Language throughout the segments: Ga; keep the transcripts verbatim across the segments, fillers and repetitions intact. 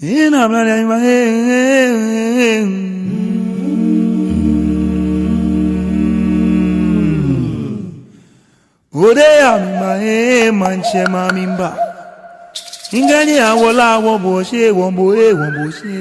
Ina mla ya ima, eh, eh, eh. Ode ya mimba, eh, maŋtsɛ ma mimba. Ŋgani awola wo bo she, wo bo, eh, wo bo she.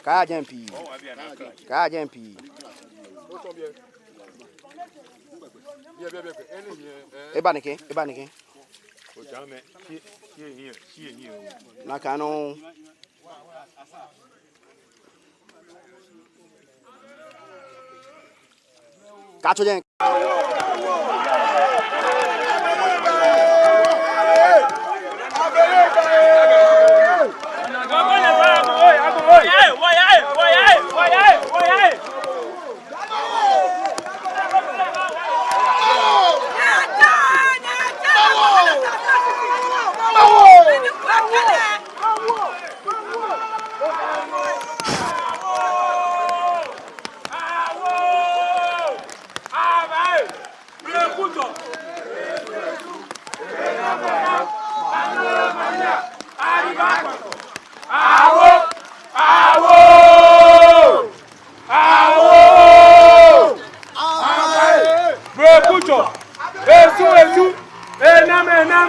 Kaaya jɛmɛ pii. Kaaya jɛmɛ pii. Eba nɛkɛ, eba nɛkɛ. Nakai nɔŋŋ. Kaatsɔ jɛi. Awoo! Awoo! Awoo! Brekutsɔ, esu esu, enam enam,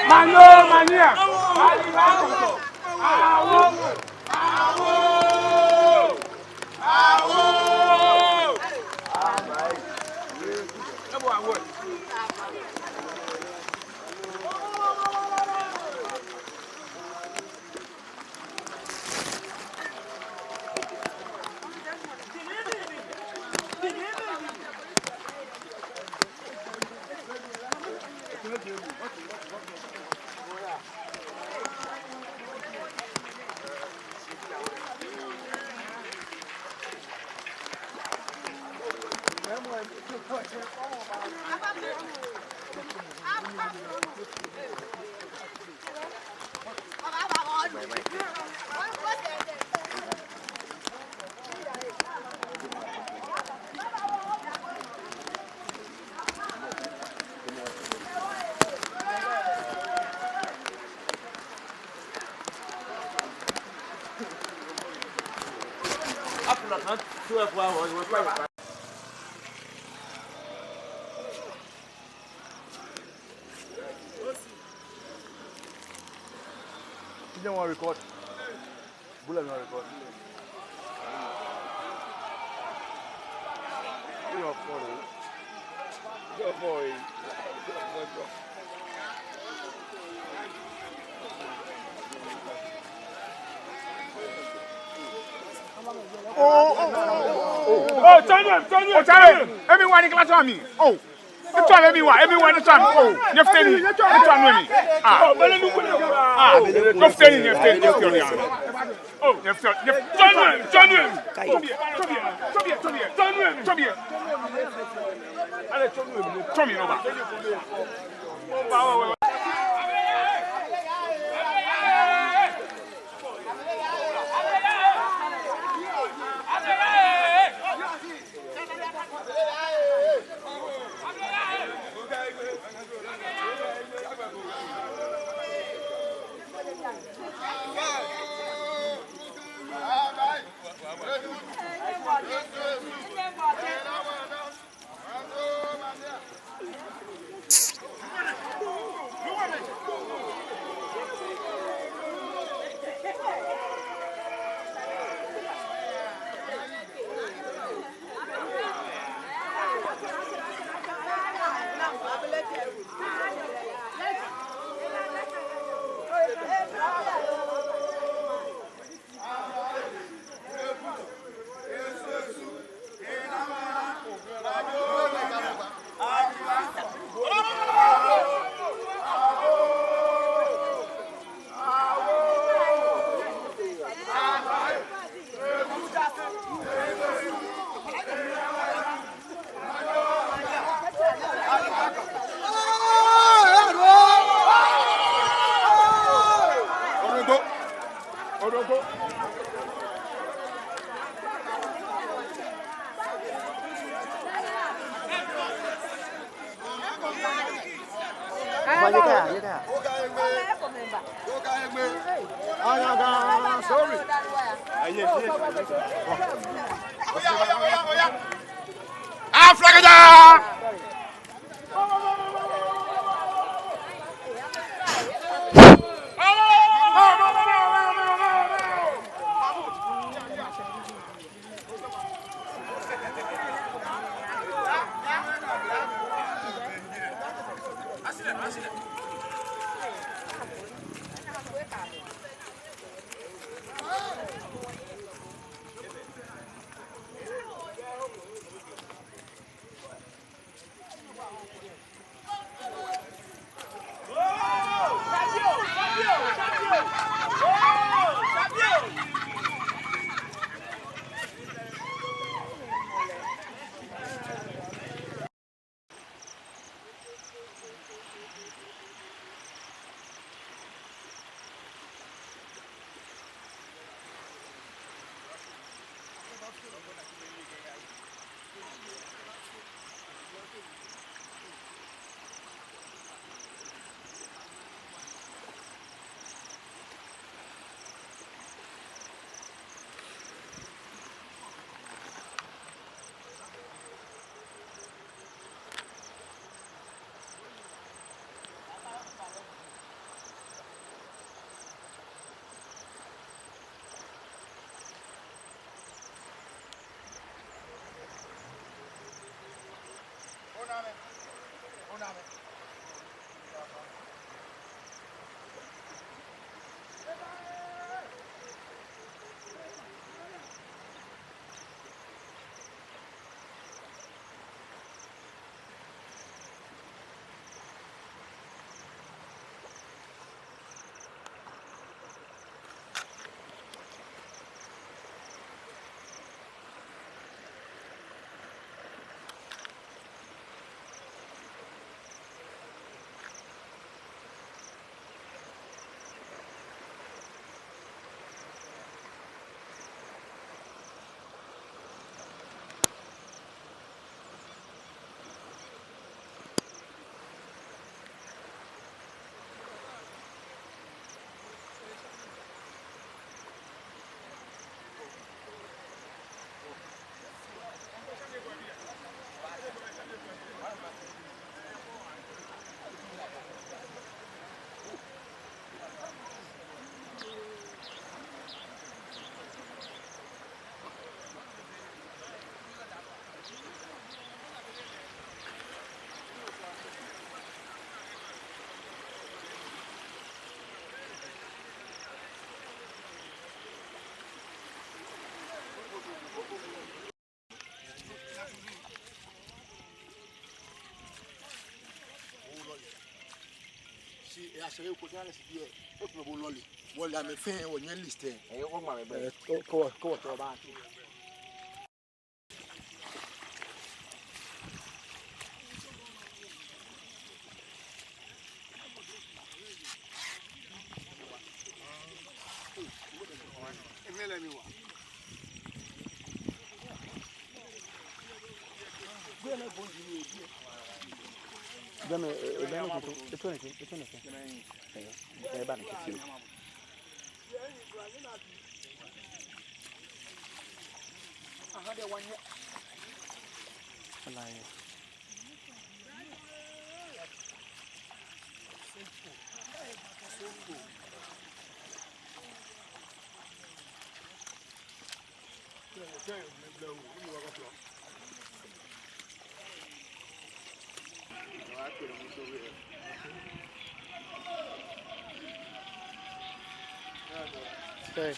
manyoo manya. Awoo! Awoo! Awoo! Dem wan record. Bullet wan record. Your phone. Your phone. Oh, oh, oh, oh, oh. Oh, Tony, Tony, oh, Tony. Emi wa ni kala Tony. Oh. Etsɔɔ mi wa, emi wa ni tsɔɔ mi. Oh, nyɛfite nii, nyɛtsɔɔ nɔ emi. Ah. Ah, nyɛfite nii, nyɛfite nii, nyɛfite nii. Oh, nyɛfite, nyɛfite, tsɔɔ nɔ emi, tsɔɔ nɔ emi. Tsɔɔ mi, tsɔɔ mi, tsɔɔ mi, tsɔɔ mi. Ale tsɔɔ nɔ emi, tsɔɔ mi nɔ ba. Odogwu. Odogwu. Afragada! Asɛ ye ko sa lɛ si biɛ. O tuma bo lɔle. Wɔle amɛ fɛɛ wɔnyɛ list lɛ. Ɛɛ, ko ma mɛ bɛ. Ɛɛ, ko, ko, ko, ko ba. Jɛmɛ, ɛɛ, ɛɛ, jɛmɛ ko, eto nɛkɛ, eto nɛkɛ. Ɛɛ, ɛɛ, ba nɛkɛ. Hey.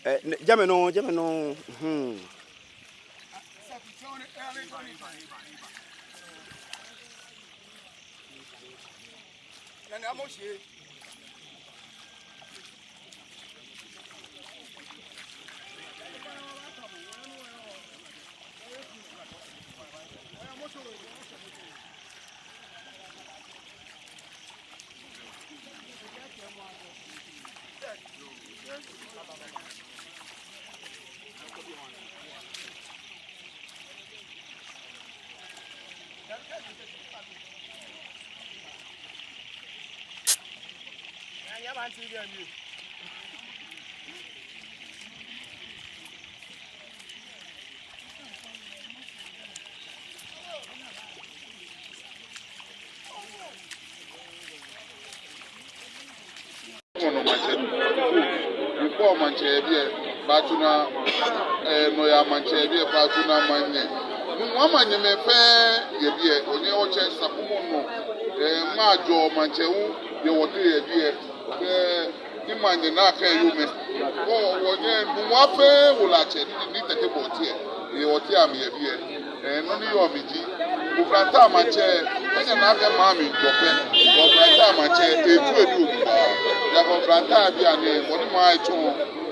Ɛɛ, nɛ, jɛmɛ nɔ, jɛmɛ nɔ. Hmm. Mɔ nɔ maŋtsɛ. Mɔ kpɔ maŋtsɛ yɛ biɛ, baatsu naa, ɛɛ, nɔyaa maŋtsɛ yɛ biɛ, baatsu naa maŋnyɛ. Nuŋua maŋnyɛmɛi fɛɛ yɛ biɛ, onyɛ ɔtsɛ Sakumɔnɔ, ɛɛ, Ŋmaajɔ maŋtsɛ hu yɛ wɔteŋ yɛ biɛ. Ɛɛ, ni maŋnyɛ naa kɛ yɔɔmɛi. Wɔ, wɔnyɛ nuŋua fɛɛ wɔlatsɛ ni, ni Tɛte Bɔɔte yɛ, yɛ wɔteŋ amɛyɛ biɛ. Ɛɛ, nɔ ni yɔɔ mli ji, Kokolanti maŋtsɛ, enyɛ naa kɛ maŋ mli jɔ pɛ. Kokolanti maŋtsɛ, etu ebi obi ba. Ejaakɛ Kokolanti bianɛ, bɔ ni maŋ etsɔ,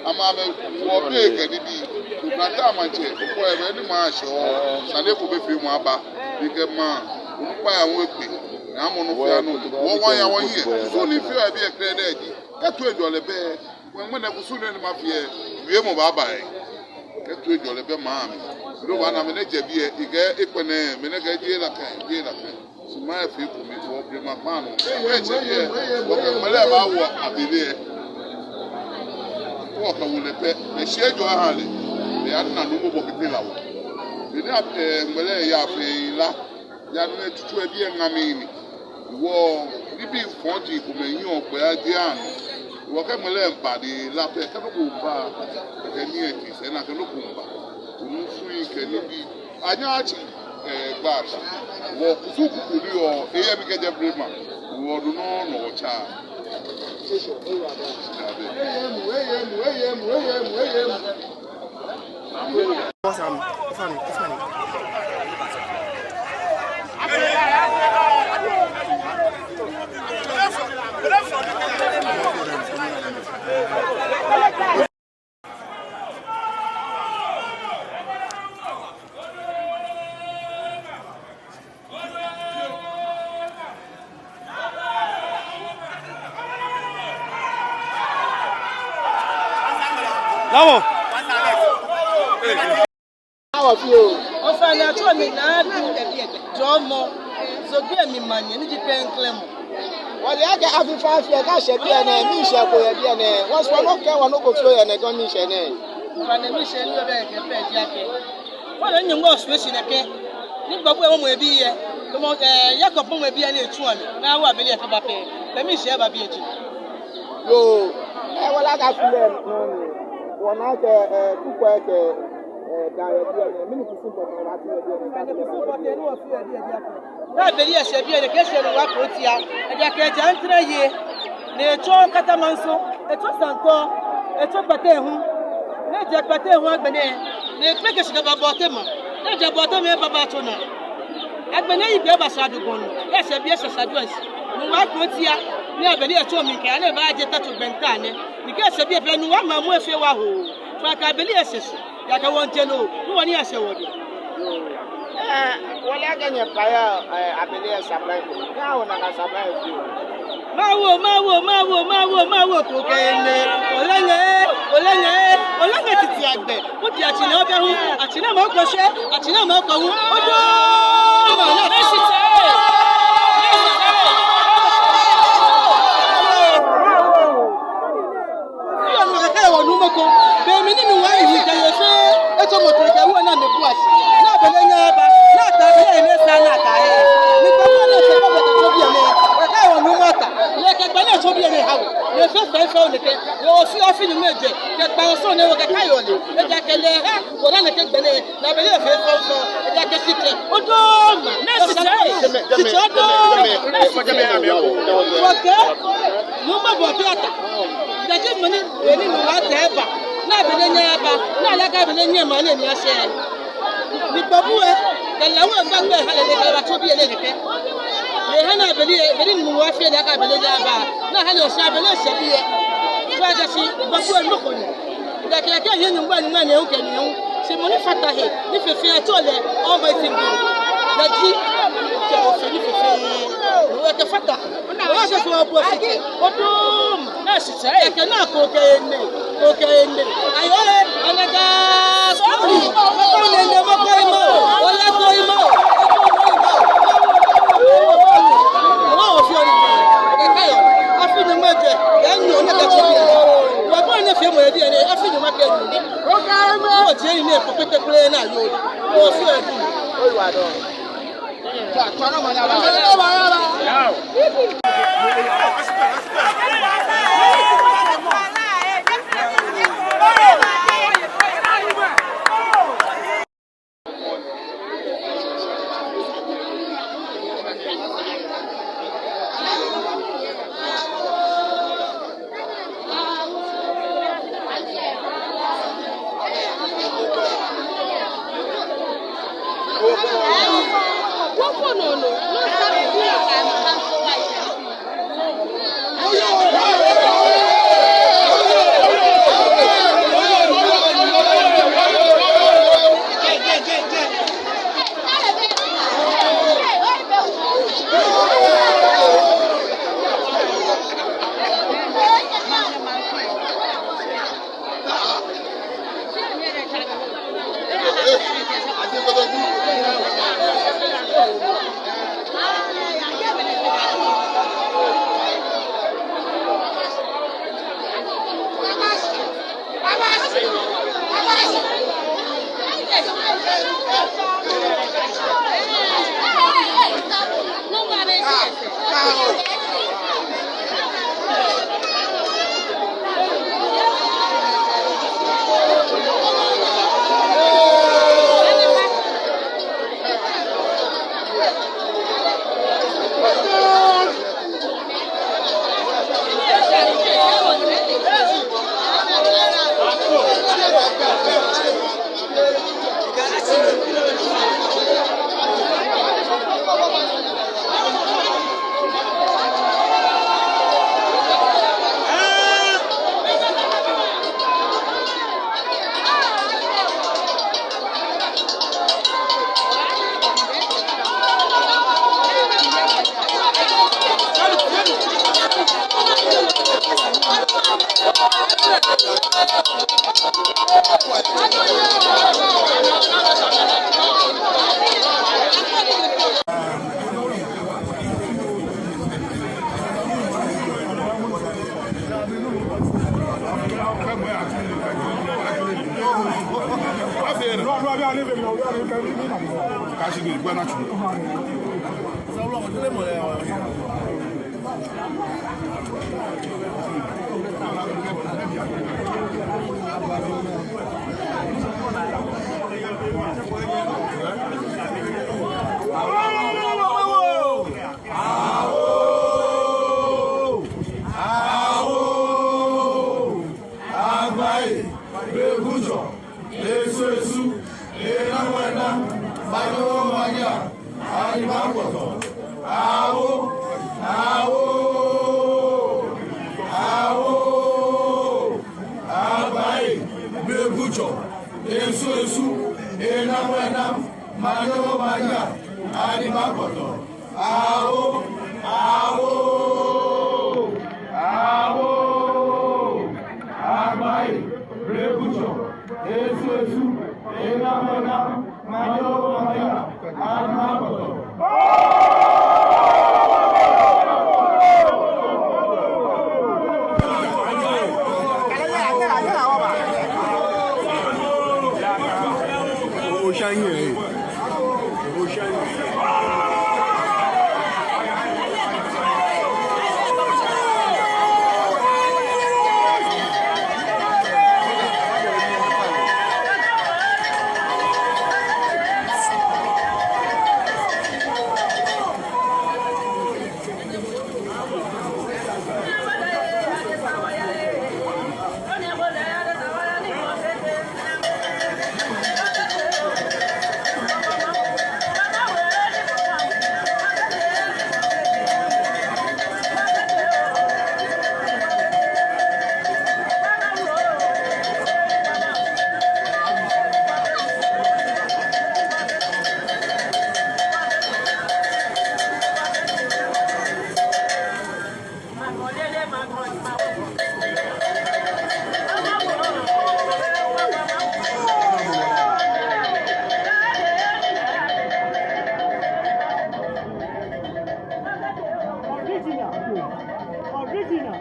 amɛ amɛwo bei kɛ nibii. Kokolanti maŋtsɛ, okɔ ebɛ ni maŋ shɔ, sane ko bɛ fɛɛ mɔ aba. Ni kɛ maŋ, onukpa ya wo ekpe. Ni amɔ nɔ fɛɛ nɔ. Wɔ wɔya wɔyi. So ni fɛɛ ebi ekrɛ dɛ ji. Kɛ toiŋjɔlɛ bɛ. Wɔ ŋmɛnɛ kusum nɛɛ ni mafee, wiemɔ baaba yɛ. Kɛ toiŋjɔlɛ bɛ maŋ mli. Loo baana mɛni jɛ biɛ, ekɛɛ ekpɛnɛ, mɛni kɛ jeee nakai, jeee nakai. Shi maŋ efee ekome, wɔ blema kpaa nɔ. Kɛ jɛ biɛ, wɔkɛ ŋmɛlɛ baawo abele yɛ. Wɔkɛ wolɛ pɛ, eshɛ jɔ aha lɛ. Eya na nu mɔ bɔ kete la wɔ. Beni, ɛɛ, ŋmɛlɛ yafee la. Yanu etsutsu yɛ biɛ ŋa mli ni. Wɔ nibii fɔji komɛi yɔɔ gbɛ aje anɔ. Wɔ kɛ ŋmɛlɛ ba de la pɛ kɛ nɔ ko ba. Kɛ ni eti sɛɛ naa kɛ nɔ ko ba. Onu sui kɛ nibii. Anyɛ atsi, ɛɛ, gba ta. Wɔ kusum kuku ni yɔɔ, eyɛ mi kɛjɛ blema. Wɔ do nɔ nɔ wɔtsa. Naamɔ. Awo fioo. Ofainɛ atsɛɔ mi Naa Adu Jɔɔmɔ, Zogbe mli manyɛ ni ji klɛŋklɛŋ mɔ. Wɔle akɛ afi fɛɛ afi akashɛ biɛ nɛɛ, miishɛɛ ko yɛ biɛ nɛɛ. Wɔsumɔɔ ni okɛɛ wɔ nɔ ko fioo yɛ nɛkɛ miishɛɛ nɛɛ. Ofainɛ miishɛɛ ni wɔbɛ kɛkɛ ji akɛ, wɔle Nyɔŋmɔ osumɔɔ shi nɛkɛ. Ni gbɔbu emɔmɔ ebi yɛ, emɔ, eh, Yakob mɔmɔ ebi yɛ ni etsu amɛ. Ni awo abele lɛ kɛba pɛ, be miishɛɛ ba biɛ ji. Yoo, eh, wɔle akɛ afi lɛ nɔ ni wɔna akɛ, eh, kukwɛi kɛ, eh, daa yɛ biɛ nɛɛ, mɛni kusum pɔtɛɛ wɔbaafee yɛ biɛ nɛɛ? Mɛni kusum pɔtɛɛ ni wɔfeɔ yɛ biɛ nɛɛ? Ni abele lɛ shɛ biɛ nɛɛ, kɛ eshɛ ni wɔkɔ tia, ejaakɛ ejɛ ntrɛ ye, ni etsɔ Katamanso, etsɔ Santɔ, etsɔ Kpɛtɛɛhu, ni ejɛ Kpɛtɛɛhu agbɛnɛ, ni ekpeleke shi kɛba Bɔɔtema, ni ejɛ Bɔɔtema eba Batsona. Agbɛnɛ eyi gbɛ eba Sadugbɔn, kɛ eshɛ biɛ eshɛ Saduansi. Ni wɔkɔ tia, ni abele lɛ tsɔ mli kɛya ni ebaje Tatso gbɛnta nɛɛ. Ni kɛ eshɛ biɛ pɛ ni wɔma mɔ efee wɔ ho. Fa akɛ abele lɛ shɛ shi, ejaakɛ wɔŋjɛ nɔ, ni wɔnii ashɛ wɔdɛŋ. Eh, wɔle akɛ nyɛkpa yɛ, eh, abele lɛ sabla ko. Nyɛhaa wɔnaa akɛ sabla lɛ fioo. Mawu, mawu, mawu, mawu, mawu, ko kɛ enɛ. Ole nyɛ, ole nyɛ, ole nyɛ titi agbɛ. Kuti atsina obɛ hu, atsina mɔ ko shɛ, atsina mɔ ko hu. Odo! Fioo ni wɔkɛkɛɔ wɔnu mɔ ko. Be mli ni miwa ehi kɛ yei fɛɛ, etsɔ mɔ tɛɛ kɛ wɔ naa ni bua shi. Ni abele lɛ nyɛba, ni ata abele lɛ ni esa ni ata yɛ. Ni kpakpa ni esa kɛ bɛ kɛ tso biɛ nɛɛ, wɔkɛkɛɔ wɔnu mɔ ata. Ni kɛ gbɛ ni tso biɛ nɛɛ ha wɔ. Ni fɛɛ fɛɛ fɛɛ nɛkɛ. Ni ofi ofi ni mɛi jɛ. Kɛ kpa oso ni wɔkɛkɛɔ lɛ. Ejaakɛ lɛ ha, wɔna nɛkɛ gbɛ nɛɛ. Ni abele lɛ fɛɛ fɛɛ fɛɛ. Ejaakɛ shi kɛ. Odo ma. Nɛɛ shi tɛ. Shi tɛ odo ma. Nɛɛ shi tɛ. Wɔkɛ. Nyɔŋmɔ bɔ bi ata. Daji mɔ ni, eni ni wɔtee eba. Ni abele lɛ nyɛba. Ni ale akɛ abele lɛ nyɛma ni eni ashɛ. Ni gbɔbu lɛ, kɛ lɛ wɔ gbɛgbɛ ha lɛ ni kɛ ba tso biɛ nɛɛ nɛkɛ. Ni eha ni abele lɛ, be ni wɔfee ni akɛ abele lɛ nyɛba. Ni aha ni oshɛ abele lɛ shɛ biɛ. Wɔkɛ shi gbɔbu lɛ nɔ ko ni. Ejaakɛ kɛ yɛ Nyɔŋmɔ ni ŋmɛnɛ hu kɛ ni hu. Shi mɔ ni fata he, ni fɛɛ fɛɛ atsɛɔ lɛ Almighty God. Daji, kɛ ofee ni fɛɛ fɛɛ. Wɔkɛ fata. Wɔkɛ fata bɔ shi kɛ. Odo ma. Nɛɛ shi tɛ. Kɛ naa ko kɛ enɛ. Ko kɛ enɛ. Ayo, eh, anaga. Sɔɔni. Ko nɛɛ nɛɛ mɔ ko imo. Ola ko imo. Wɔ ofi oni. Kɛ kayo. Afi ni mɛi jɛ. Kɛ nyɔ ni kɛ tso biɛ. Wɔ bɔ ni fee mɔ yɛ biɛ nɛɛ. Afi ni mɛi kɛ nyɔ ni. Wɔ jɛ ni nɛɛ kpɛtɛkpɛtɛ naa yoo. Wɔ ofi oni. Oyiwaladɔŋŋ. Awo! Awo! Agbai, Bekutsho, Esu Esu, Enamwena, Manyomanya, Adi Makpɔtɔ. Awo! Awo! Awo! Agbai, Bekutsho, Esu Esu, Enamwena, Manyomanya, Adi Makpɔtɔ. Awo, awo, awo. Agbai, Bekutsho, Esu Esu, Enamwena, Manyomanya, Adi Makpɔtɔ. Original. Original.